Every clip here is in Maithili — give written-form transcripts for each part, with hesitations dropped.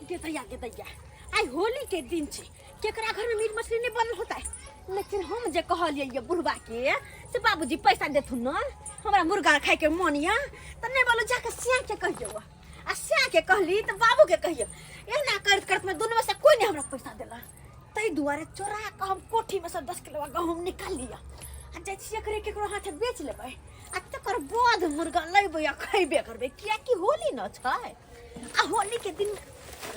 गे दैया, गे दैया, आइ होली के दिन छै, केकरा घर में मीट मछली नहीं बनल होता है। लेकिन हम जे कहलियै ये बुढ़वा के से बाबूजी पैसा देथुन न, हमरा मुर्गा खाए के मन या त नहीं बोलो, जाके सिया के कहियो। आ सिया के कहली त बाबू के कहियो। एना करत करत में दुनू में से कोई नहीं हमरा पैसा देला। ताहि दुआरे चोरा के हम कोठी में से 10 किलो गहूम निकाल लिया आ जाइ छियै एकरे केकरो हाथे बेच लेबै आ तकर बाद मुर्गा लेबै आ खैबे करबै, कियाकि होली न छै आ होली के दिन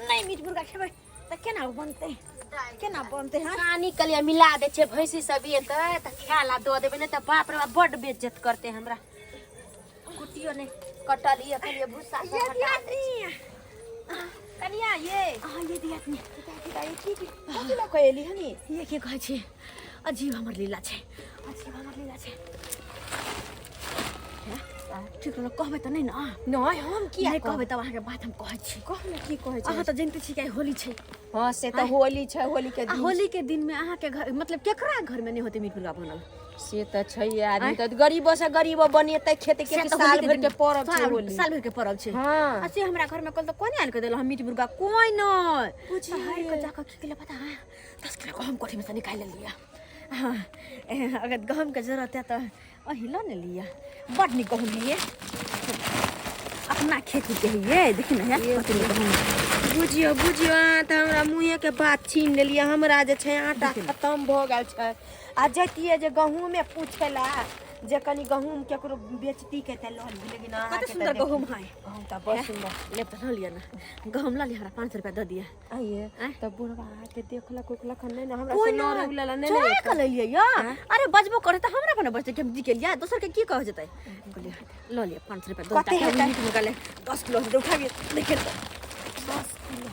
नहीं मीट मुर्गा खेबै त केना बनतै, केना बनतै? हाँ, सानी कलिया मिला दे छै भैंसी सब एतै त खाय ला दऽ देबै, नहि तऽ बाप रे बाप बड्ड बेइज्जत करतै हमरा। कुटियो नहि कटल ये कहलिए भूसा सब ये हटा दिया दै छै। नी। कनिया ये हाँ, ये दिया नी। की कथी लऽ कऽ एली हनी? ये की कहै छी, अजीब हमर लीला छै, अजीब हमर लीला छै। ठीक रहल कहबै तऽ नहि ने? नहि, हम किया नहि कहबै? तब अहाँके बात हम कहै छी। कह ने, की कहै अहाँ छै? तऽ जनिते छी कि आइ होली छै। हँ, से तऽ होली छै, होली के आ दिन। होली के दिन में अहाँके घर, मतलब केकरा घर में नहीं होते मीट मुर्गा बनल? से तऽ छै, आदमी तऽ गरीबो से गरीबो बनेतै खेतै से के तऽ साल होली के भरि के दिन- परब छै साल होली। साल भरि के परब छै। हाँ। आ से हमरा घर में कल तऽ कोने आनि के देलक मीट मुर्गा? कोई नहीं। बुझिए। हारि के जाकऽ की केलक पता है? 10 किलो गहूम कोठी में से निकालि लेलियै। हाँ, अगर गहूम के जरूरत है तऽ अही लऽ ने लिअ। बड नीक गहूम है ये, अपना खेती के है ये। देखी ने, है कते नीक गहूम। बुझियो बुझियो, अहाँ तऽ हमरा मुँहे के बात छीन लेलियै। हमरा जे छै आटा खतम भऽ गेल छै आ जैतियै जे गहूँमे पूछे ला जे कनि गहूँम केकरो बेचती के तऽ लऽ ली, लेकिन कते अहाँके तऽ सुन्दर देखी- गहूम है। गहूँम तऽ बड़ सुन्दर। लेब तऽ लऽ लिअ ने, गहूम लऽ लिअ, हमरा 500 रुपया दऽ दिअ। आइए। आँय? तऽ बुढ़वा आके देखलक उखलक हन नहि ने? हमरा कोई से ना लड़े उड़े ला नहि चोरा ने? के लेलियै या। अरे बजबो करे तऽ हमरा पर ने बजतै कि हम जी के लियै, दोसर के की कह जेतै? कहलियै लऽ लिअ, 500 रुपया दऽ। कते हेतै? मीट मुर्गा ले, 10 किलो हेतै, उठाबियै देखिए। 10 किलो,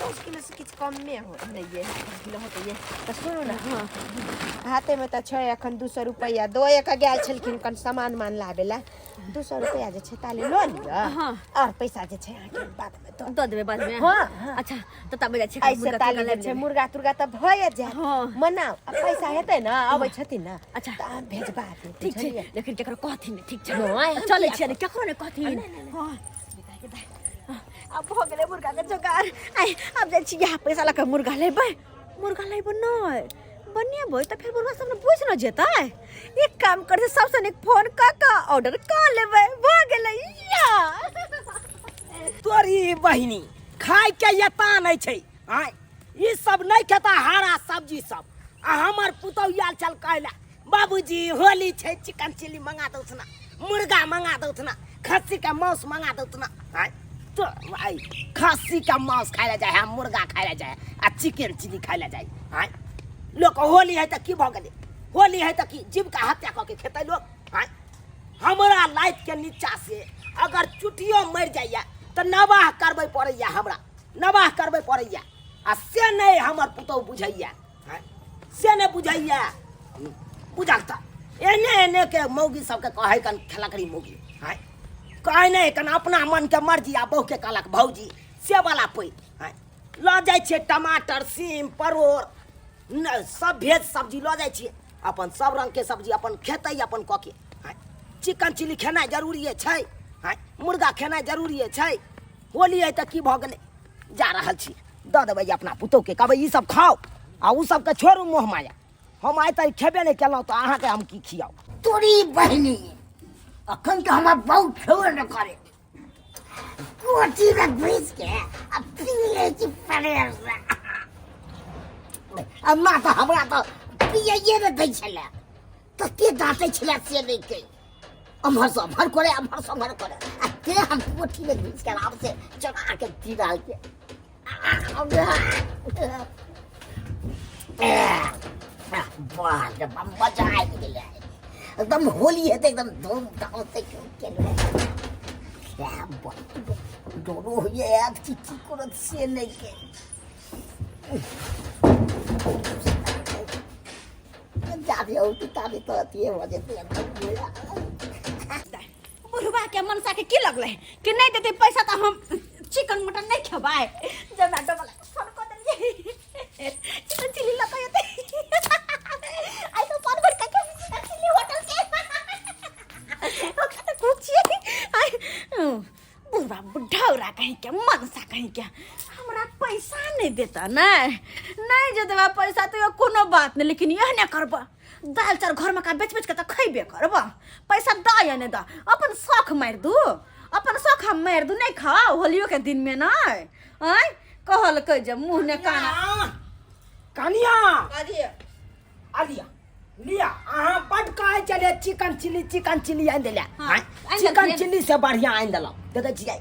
10 किलो से किछु कमे हो नहि ये, 10 किलो होतै ये। तऽ सुनू ने। हाँ। हाथेमे तऽ छै एखन 200 रुपैआ। दऽ के गेल छलखिन कन सामान मान लाबे ला। 200 रुपैआ जे छै ताले लऽ लिअ। हाँ। आओर पैसा जे छै अहाँके बादमे दऽ दऽ देबै बादमे। हाँ, हाँ। अच्छा, तऽ तब जाइ छियै ऐसे मुर्गा ताली तुर्गा जे छै लाबि लेबै। मुर्गा तुर्गा तऽ भए जायत। हाँ। मनाउ आ पैसा हेतै ने, अबै छथिन ने। अच्छा। तऽ अहाँ भेजबा देब। ठीक छै। बुझलियै? लेकिन केकरो कहथिन नहि, ठीक छै? नहि, हम चलै किया छियै ने, केकरो नहि कहथिन। हाँ। आब भऽ गेलै मुर्गाके जोगार। आइ आब जाइ छी इएह पैसा लऽ कऽ मुर्गा लेबै। मुर्गा लेबै नहि, बनेबै तऽ फेर बुढ़वा सब ने बुझि ने जेतै। एक काम करै छी, सबसँ नीक फोन कऽ कऽ ऑर्डर कऽ लेबै। भऽ गेलै या। तोरी बहिनी, खाय के एता नहि छै। आँय, ई सब नहि खेता हरा सब्जी सब। आ हमर पुतहु आयल छल कहला, बाबूजी होली छै, चिकन चिली मंगा दौथ ना, मुर्गा मंगा दौथ ना, खस्सी के मांस मंगा दौथ ना। आँय तो आइ खस्सी के मांस खाय ला जाय है, मुर्गा खाय ला जाय है आ चिकन चिली खाय ला जाय। आँय, लोक होली है तऽ की भऽ गेलै? होली है तऽ की जीव के हत्या कऽ के खेतै लोक? आँय, हमरा लाइट के नीचा से अगर चुटियो मरि जाइए तऽ नवाह करबै पड़ैया, हमरा नवाह करबै पड़ैया। आ से नहि हमर पुतहु बुझैया। आँय, से नहि बुझैया। बुझल तऽ एने एने के मौगी सबके कहै कन खेलकड़ी मौगी। आँय, कहै नहि कन अपना मनके मर्जी आ बहुके कहलक भौजी से वाला पैघ। आँय, लऽ जाइ छियै टमाटर सीम परोड़ न, सब भेज सब्जी लऽ जाइ छियै। अपन सब रङ्गके सब्जी अपन खेतै अपन कऽ के। आँय, चिकन चिली खेनाइ जरूरिए छै? आँय, मुर्गा खेनाइ जरूरिए छै? होली है तऽ की भऽ गेलै? जा रहल छी, दऽ देबै अपना पुतोहके, कहबै ई सब खाउ आ ओ सबके छोड़ू मोह माया। हम आइ तक खेबे नहि केलहुँ तऽ अहाँके हम की खियाउ? तोरी बहिनी, अखन तऽ हमर बहुत खेबे न करे, कोठी में घुस के आ पी ले छी प्रेम से। अम्मा तऽ हमरा तऽ पियैए ने दै छलै, तऽ के डाँटै छलै से नहि कहि। अम्हर से अम्हर करे, अम्हर से अम्हर करे आ ते हम कोठी में घुस के आराम से चढ़ा के पी रहल के। वाह रे बम, मजा आबि गेलै एकदम। होली हेतै एकदम धूमधाम से केलबै। डरो होइए आयत कि की करत से नहि के। जाबे औती ताबे तऽ अथिए भऽ जेतै एकदम। बुढ़वा के मनसा के की लगलै कि नहीं देते पैसा तऽ हम चिकन मटन नहीं खेबै। जोमेटो वाला के फोन कऽ देलियै, चिकन चिली लऽ कऽ एतै। आइ तऽ फोन भरि कऽ चिकन चिली होटल के ओकरा तऽ खूब छियै। आइ बुढ़वा बुढ़ौरा कहीं के, मनसा कहीं के। हम हमरा पैसा नहीं देता नहीं नहीं जे देबा पैसा तो कोनो बात नहीं, लेकिन यह नहीं करबा। दाल चाउर घर में का बेच बेच के तो खैबे करबा। पैसा दा या नहीं दा, अपन शौक मारि दू, अपन शौक हम मारि दू, नहीं खाओ होलियो के दिन में नहीं। आय कहलकै जे मुँह ने काना। कनिया आलिया लिया अहाँ बड कहै छलियै चिकन चिली, चिकन चिली आनि देलियै। हाँ, आँय, आनि चिकन देलियै। चिली से बढ़िया आनि देलहुँ। देखै छियै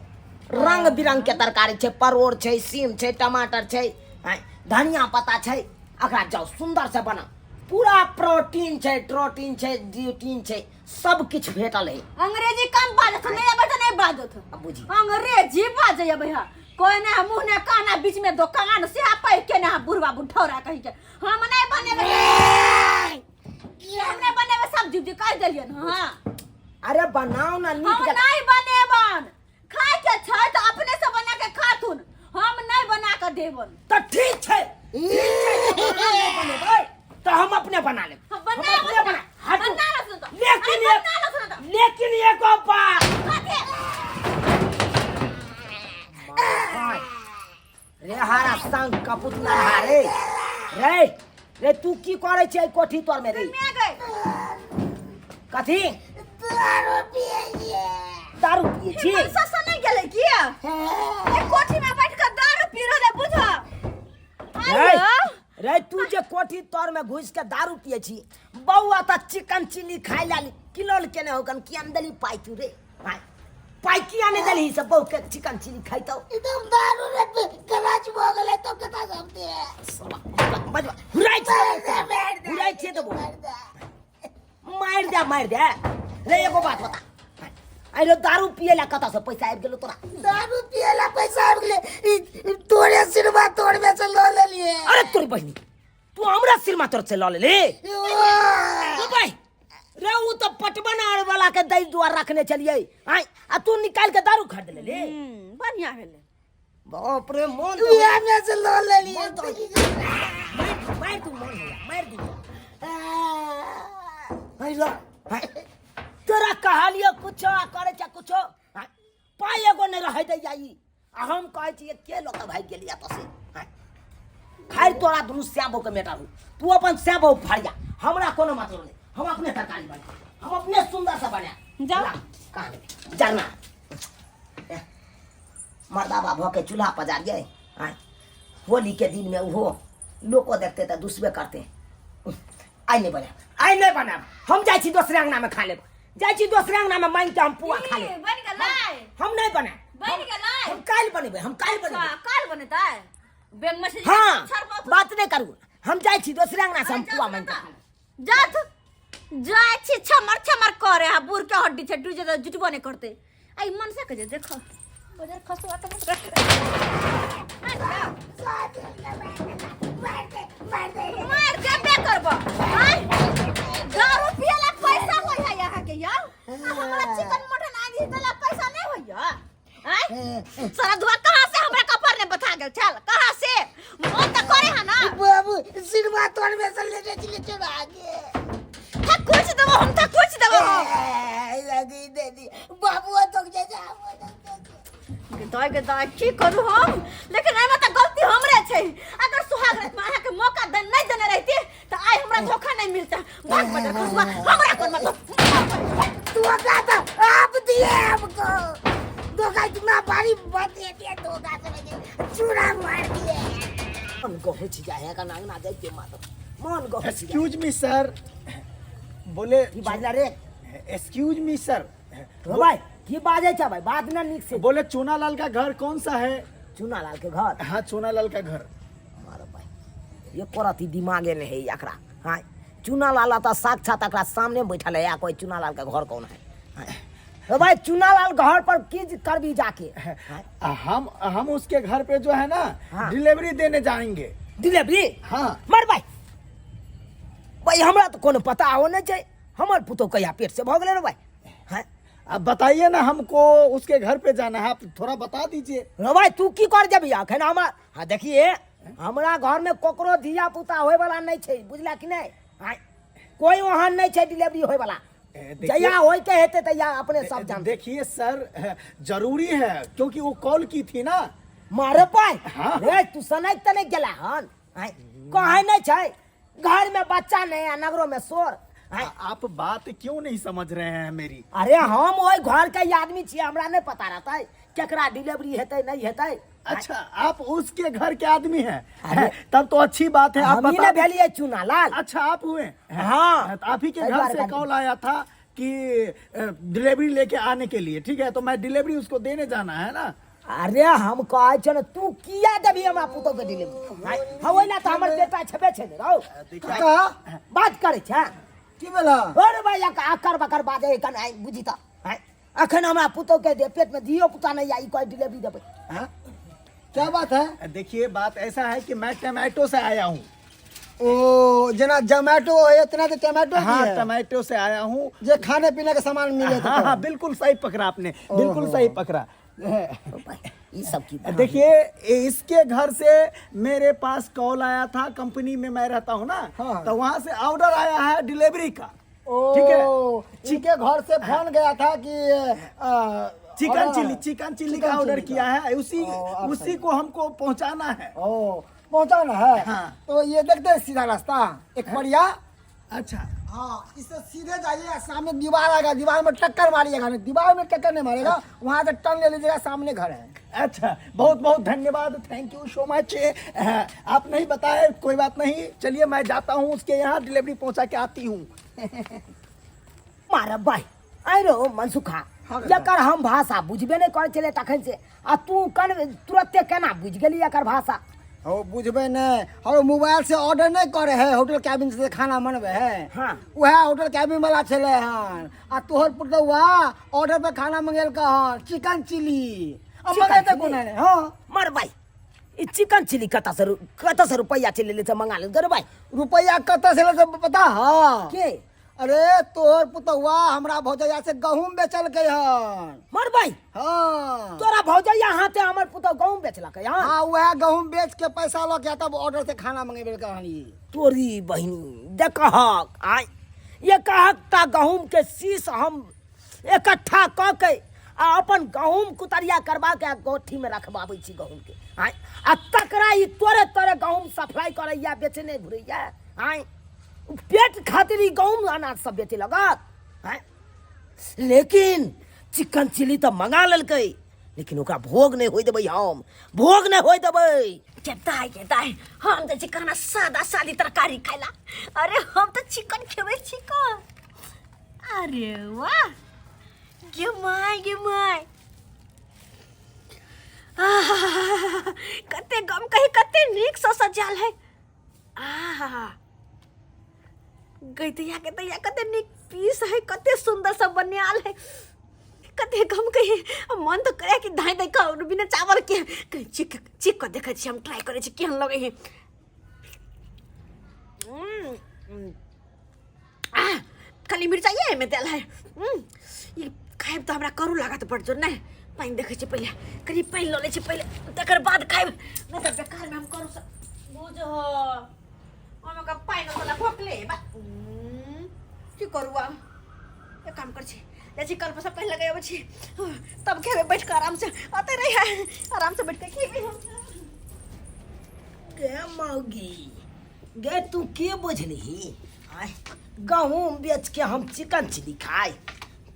रंग बिरंग के तरकारी छै, परोड़ छै, सीम छै, टमाटर छै, आँय, धनिया पत्ता छै। एकरा जाउ सुंदर से बनाउ, पूरा प्रोटीन छै, ट्रोटीन छै, ड्यूटीन छै, सब किछु भेटल है। अंग्रेजी कम बाजत, नहीं आबै तऽ नहीं बाजत। अब बुझी। अंग्रेजी बाजै अबै है कोई ना, मुँह ने काना बीच में दोकान से पै के ना बुढ़वा बुढ़ौरा कही के हम नहीं बनेबै, हम नहीं बनेबै सब्जी उब्जी, कह देलियन। हाँ अरे बनाओ ना नीक हम जकाँ। नहीं बनेबन, खाय के छै तऽ अपने से बना के खाथुन, हम नहीं बना के देबन। तऽ ठीक छै, ठीक छै, जब अहाँ नहि बनेबै तऽ हम अपने बना लेब। हम हम बना अपने लेब। बना हटू। बना लेब तऽ। लेकिन अरे एक बना लेब तऽ। लेकिन एगो बात। कथी? रे हारा संग कपुत ना रे रे रे, तू की करे छै कोठी तोर में रे? मैं गई। कथी दारू पिए छियै। दारू पिए छी? मनसा से नहीं गेलै की? ए कोठी में बैठ के दारू पी रहलै बुझा। रे रे, तू जे कोठी तोर में घुस के दारू पिए छी, बौआ त चिकन चिली खाइ ला किलोल केने होकन, किया ने देली पाइ तू रे? पाइ पाइ किया ने देली सब बहू के चिकन चिली खाइतौ? एकदम दारू रे गलाज भऽ गेलै तो कता सब दे। बजबा हुराइ छियै, हुराइ छियै तऽ मारि दे, मारि दे रे। एगो बात बता, अरे दारू पिए ला कतऽ से पैसा आबि गेलो तोरा? दारू पिए ला पैसा आबि गेलै, ई तोरे सिरमा तोड़मे से लऽ लेलियै। अरे तोरी बहिनी, तू हमरा सिरमा तोर से लऽ लेली? ओ भाई रे, उ तऽ पटवन आर वाला के दै दुआर रखने छलियै, आँय, आ तू निकालि के दारू खरीद लेली? बढ़िया भेलै। बाप रे, मन उएह में से लऽ लेलियै। मन तो मारि मारि दू, मन होइया मारि दू। अरे ला, तोरा कहलियो कुछो आ करे छै कुछो, आँय, पाइ एगो नहि रहै दैया ई, आ हम कहै छियै के लऽ कऽ भागि गेलियै एतऽ से? आँय, खाइ तोरा दुनू श्याम के मेटर हो, तू अपन श्याम बहू फरिया, हमरा कोनो मतलब नहि। हम अपने तरकारी बना, हम अपने सुंदर से बना। जाओ। ला, कहाँ गेलै? जरना मर्दाबा भऽ के चूल्हा पजारियै? आँय, होली के दिन में ओहो लोको देखते तऽ दुसबे करते। आइ नहि बनायब, आइ नहि बनायब, हम जाइ छी दोसरे अंगना में खा लेब, जाइ छी दोसरे अंगना में मांगि के हम पुआ खा लेब। बनि गेलै? हम नहि बनायब। बनि गेलै? हम काल्हि बनेबै, हम काल्हि बनेबै। अच्छा, काल्हि बनेतै बैंक में से? हाँ छरबत। बात नहि करू, हम जाइ छी दोसरे अंगना से हम पुआ मांगि के खा लेब। जात जाइ छी, छमर छमर करे हा बूढ़ के हड्डी छै, डूजे तऽ जुटबो नहि करते। आई मनसा के जे देखो बजार खसुआ के मत मार देबे करबो। आय दारू पियला पैसा होय है यहाँ के यार, आ हमरा चिकन मटन आनि देला पैसा नहीं होय। आय सारा दुआ कहाँ से हमरा कपार ने बता गेल चल, कहाँ से मन त करे है ना। बाबू सिरमा तोड़ में से लेने चले चुरा के थक कुछ देबो हम, थक कुछ देबो हम। लगी दे दी बाबू तो जे दाय के दाय की करू हम, लेकिन एहिमे तऽ गलती हमरे छै। अगर सुहाग रात में अहाँके मौका दे नहीं देने रहती तऽ आइ हमरा धोखा नहीं मिलता। भाग बजा खसुआ, हमरा कोन मतलब। धोखा तो आप दिए हमको, धोखा इतना भारी बात दे दिया, धोखा समझ चूड़ा मार दिए। मन गहच जाए है का अंगना जाए के मातो मन गहच जाए। एक्सक्यूज मी सर, बोले की बाजला रे? Excuse me sir. हो भाई, की बाजे छ भाई, बात ना नीक से। बोले चूनालाल का घर कौन सा है? चूनालाल के घर? हाँ, चूनालाल का घर। मारो भाई, ये करत ही दिमागे नहीं है एकरा। हाँ, चूनालाल त साक्षात एकरा सामने बैठल है, या कोई चूनालाल का घर कौन है? हाँ। तो भाई चूनालाल घर पर की करबी जाके? हाँ। हम उसके घर पे जो है ना हाँ। डिलीवरी देने जाएंगे। डिलीवरी? हाँ। मर भाई भाई, हमरा तो कोनो पता हो नहीं छै, हमर पुतोह कहिया पेट से भऽ गेलै रे भाई? हाँ। अब बताइए ना, हमको उसके घर पे जाना है, आप थोड़ा बता दीजिए। रे भाई, तू की कर जेबी अखन? हमरा हाँ देखिए, हमरा घर में ककरो धिया पुता होय वाला नहीं छै, बुझला कि नहीं? हाँ, कोई वहाँ नहीं छै डिलीवरी होय वाला। देखिए- जहिया होय के हेतै तहिया अपने सब जानते। देखिए सर, जरूरी है क्योंकि वो कॉल की थी ना। मारे पाय। हाँ। रे तू सनक तऽ नहि गेला हन? आँय, कहै नहि छै घर में बच्चा नहीं आ नगरों में शोर। आँय, आप बात क्यों नहीं समझ रहे हैं मेरी? अरे हम ओहि घर के आदमी छियै, हमरा नहीं पता रहतै केकरा डिलीवरी हेतै नहीं हेतै। अच्छा, आप उसके घर के आदमी हैं? अरे। तब तो अच्छी बात है, आप हम ही बता ना भेलिए चूना लाल। अच्छा, आप हुए हैं? हाँ। तो आप ही के सही घर बात से है। कॉल आया था कि डिलीवरी लेके आने के लिए। ठीक है, तो मैं डिलीवरी उसको देने जाना है ना। अरे हम कहै छियै ने, तू किया देबही हमरा पुतोह के डिलीवरी? हाँ, ओहि ला तऽ हमर बेटा छेबे छै ने रौ। काका बात करै छै। की भेला? अरे भाई, अकर बकर बाजै कन आइ बुझी तऽ। आँय, अखन हमरा पुतोह के दे पेट में धियो पुता नहीं आई, कोई डिलीवरी देबै? हाँ? क्या बात है? देखिए, बात ऐसा है कि मैं टमाटो से आया हूँ। ओ जना जोमेटो है इतना तो टमाटो की हाँ है। टमाटो से आया हूँ। जे खाने पीने का सामान मिले तो। हाँ हाँ, बिल्कुल सही पकड़ा आपने, बिल्कुल सही पकड़ा। ई सब की बात? देखिए, इसके घर से मेरे पास कॉल आया था, कंपनी में मैं रहता हूँ ना। हाँ। तो वहाँ से ऑर्डर आया है डिलीवरी का। ओ, ठीक है। इनके घर से फोन गया था कि चिकन ऑर्डर चिली, आया। चिकन चिली चिकन का ऑर्डर चिली किया है, उसी ओ, आप उसी सही। को हमको पहुंचाना है। ओ, पहुंचाना है। हाँ। तो ये देखते हैं सीधा रास्ता एक बढ़िया। अच्छा। हाँ, इससे सीधे जाइए, सामने दीवार आएगा, दीवार में टक्कर मारिएगा। नहीं, दीवार में टक्कर नहीं मारेगा, वहाँ से टर्न ले लीजिएगा, सामने घर है। अच्छा, बहुत बहुत धन्यवाद, thank you so much. आप नहीं बताए, कोई बात नहीं। चलिए, मैं जाता हूँ उसके यहाँ, डिलीवरी पहुँचा के आती हूँ। मारब भाई, आइ रो मनसुखा। हाँ काका। एकर हम भाषा बुझबे नहि करै छलै तखन से, आ तू कन तुरते केना बुझि गेली एकर भाषा? हो, बुझबे नहीं और मोबाइल से ऑर्डर नहीं करे है, होटल कैबिन से खाना मनबे है। हाँ। वह होटल कैबिन वाला छले हन आ तोहर पुतौआ ऑर्डर पे खाना मंगेलका हन चिकन चिली। अब चिकन मंगेते चिली? कोना ने? हाँ। मर भाई, ई चिकन चिली कतऽ से कतऽ से रुपैआ चलि एलै से मंगा लेलकै रे भाई? रुपैया कतऽ से एलै से पता है? के? अरे तोहर पुतौआ हमरा भौजैया से गहूम बेचलकै हन। मर भाई। हाँ। तोरा भौजैया हाथे हमर पुतौ गहूम बेचलकै हन? हाँ, वह गहूम बेच के पैसा लऽ के तब ऑर्डर से खाना मंगेबे हन ई। तोरी बहिनी, देखहक आय, एकहकटा गहूम के शीश हम इकट्ठा कऽ के आ अपन गहूम कुतरिया करबा के आ गोठी में रखबाबै छी गहूम के। आय, आ तकरा ई तोरे तोरे गहूम सप्लाई करैया, बेचने घुरैया। आय, पेट खातिर ई गहूम अनाज सब बेचे लगत। आय, लेकिन चिकन चिली तऽ मंगा लेलकै, लेकिन ओकरा भोग नहि होइ देबै, हम भोग नहि होइ देबै। के दाय, के दाय, हम तऽ चिकन सादा सादी तरकारी खाइला। अरे हम तऽ चिकन खेबै, चिकन। अरे वाह, गे my, गे my, आहा, कते गम कही, कते नीक से सजाल है। आहा, गैतैया गैतैया, कते नीक पीस है, कते सुंदर सब बनायल है, कते गम कही। मन तऽ करे कि धाइ धाइ खाउ बिना चावल के। कहीं चिक चिक कऽ देखै छी हम, ट्राई करै छी केहन लगै है। आह, खाली मिरचाइए एहिमे देल है। ई खायब तऽ हमरा करू लागत बड़ जोर। नहि, पानि देखै छी पहिले, कनि पानि लऽ लै छी पहिले, तकर बाद खायब, नहि तऽ बेकारमे हम करू से बुझ। ओहिमे का पानि वाला भोकले बा। की करू आब? एक काम करै छी, जाइ छी कल पर सब पानि लगाबै छी, तब खेबै बैठ कऽ आराम से। अतै रही है, आराम से बैठ कऽ खेबै हम। गे मौगी गे, तू के बुझलिही? आँय, गहूम बेच के हम चिकन चिली खाय?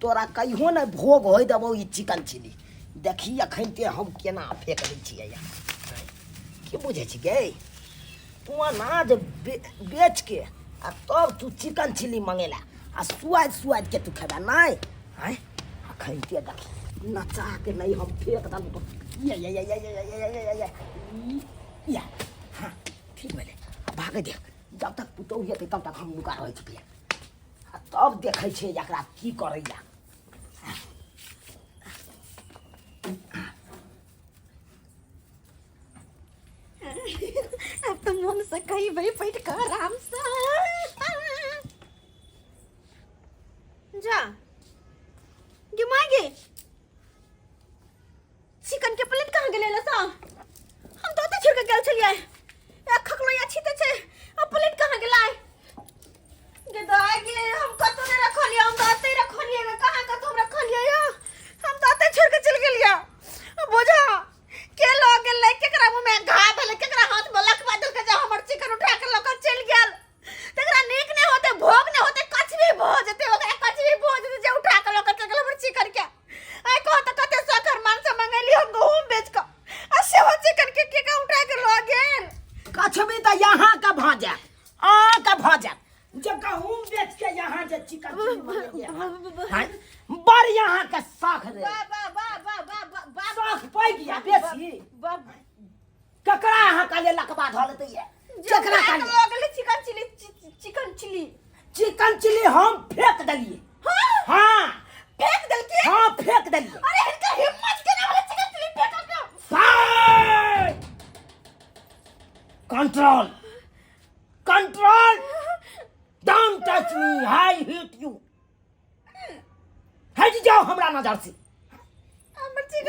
तोरा कहियो ने भोग होय देबौ ई चिकन चिली। देखी अखन ते हम केना फेंक दै छियै। आँय, की बुझै छी गे तू? अनाज बेच के आ तब तू चिकन चिली मंगेला आ सुआद सुआद के तू खेबा नहि? आँय, अखन ते देखी नचा के नहि हम फेंक देलहुँ तो ये ये ये ये ये ये ये ये ये या। हाँ, ठीक भेलै, भागै देख। जब तक पुतहु हेतै तब तक हम नुका रहै छी पिया, आ तब देखै छियै एकरा की करैया। अब तो मन से कहीं भाई बैठ कर आराम से जा। गे माय गे, चिकन के प्लेट कहाँ गेलै लसा? हम तो ओतै छोड़ के गेल छलियै। एक खकलो या छीते छै, आ प्लेट कहाँ गेलै? गे दाय गे, हम कतौ नहि रखलियै, हम तऽ ओतै रखलियै गे। कहाँ कतौ हम रखलियै? या हम तऽ ओतै छोड़ के चलि गेलियै। बुझा के लऽ गेलै? में घा भेलै, केकरा हाथ में लखवा देलकै जे हमर चिकन उठा के लऽ कऽ चलि गेल। तकरा नीक नहि होतै, भोग नहि होतै, कछबी भऽ जेतै ओकरा, कछबी भऽ जेतै जे उठा के लऽ कऽ चलि गेल हमर चिकन के। आइ कह तऽ कते शौक अरमान से मंगेली हम गहूम बेच कऽ, आ सेहो चिकन के के उठा के लऽ गेल। कछबी तऽ यहाँ के भऽ जायत, अहाँ के भऽ जायत जे गहूम बेच के यहाँ जे चिकन चिली मंगेलियै हन। बड़ यहाँ के शौख रे, शौख पैघ या बेसी। ककरा अहाँ कहलियै लकबा धऽ लेतै ये? केकरा कहलियै? लऽ गेलै chicken chilli, chicken chilli. Chicken chilli हम फेंक देलियै। हाँ, फेंक देलकै? हाँ, फेंक देलियै। अरे हिनकर हिम्मत केना भेलै चिकन चिली फेंकऽ के? Control, control, don't touch me, I hate you. हट जाओ हमरा नजर से।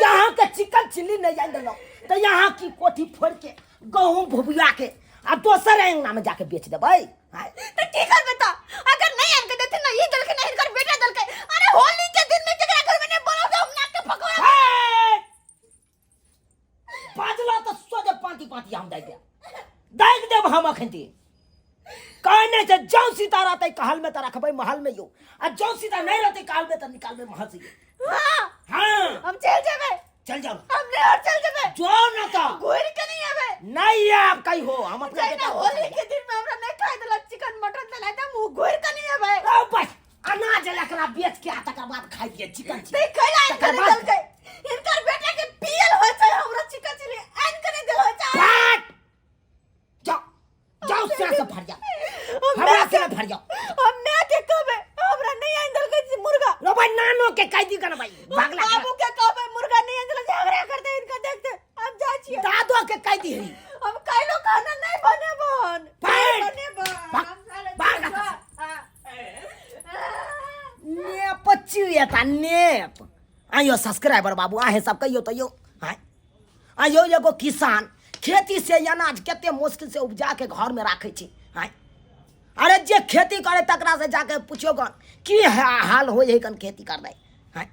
यहाँ के चिकन चिल्ली नहीं आनि देलहुँ तऽ यहाँ की कोठी फोड़ के गहूम भुबिया के आ दोसर अंगना में जाके बेच देबै। तऽ की करबै? तऽ अगर नहीं आनि के देथिन ना, ई देलकै ना हिनकर बेटा देलकै। अरे होली के दिन में केकरा घर में नहीं बनल हम नाक के पकौड़ा? बाजला तऽ सोझे पाँति पाँति हम दागि देब, दागि देब हम। अखन कहै नहि छै, जौं सीता रहतै कहल में तऽ रखबै महल में यौ, आ जौं सीता नहीं रहतै कहल में तऽ निकालबै महल से यौ। हाँ। हाँ, हम चल जेबै। चल जाओ। हम नहीं और चल जेबै। जो न तऽ घुरि के नहीं आबै। नहीं आब कही हो हम अपना जहिना बेटा को होली के दिन में हमरा नहीं खाइ देलक चिकन मटन देलक तऽ हम घुरि के नहीं आबै। ओ बस अनाज एकरा बेच के आ तकर बाद खाइ दिए चिकन ते कैला आनि तकर के बाद- देलकै? हिनकर बेटा के पियल होइ छै, हमरा चिकन चिली आनि के नहीं देल होइ छै। फट जाओ, जाओ से से फट जाओ। हम हमरा माय से के- फट जाओ। हम माय के कहबै हमरा नहीं आनि देलकै जे मुर्गा। रो भाई, नानो के कह दी कर भाई भागला। बाबू के कहबै मुर्गा नहीं आनि देलकै, झगड़ा करतै हिनका देखते। हम जाइ छियै। दादो के कह दी। हम काल्हो खाना नहीं बनेबन। भाग। बनेबन। भाग। हम साले भाग। हाँ। नेप चिड़िया नेप। आइयो सब्सक्राइबर बाबू, आहे सब कहियो तो यो आय आइयो, एगो किसान खेती से अनाज कते मुश्किल से उपजा के घर में राखे छै। आय अरे जे खेती करे तकरा से जाके पूछियो गन की हाल होइ है गन खेती करनाइ। आय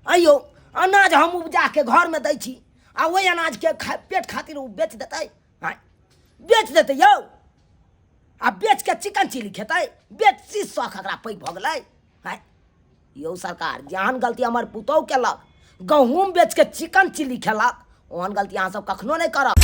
आइयो, अनाज हम उपजा के घर में दै छी आ ओहि अनाज के पेट खातिर ओ बेच देतै। आय बेच देतै यौ, आ बेच के चिकन चिली खेतै। बेसी शौख एकरा पैघ भऽ गेलै। आय यौ सरकार, जेहन गलती हमर पुतहु केलक, गहूँम बेच के चिकन चिली खेलक, ओहन गलती अहाँ सब कखनो नहि करब।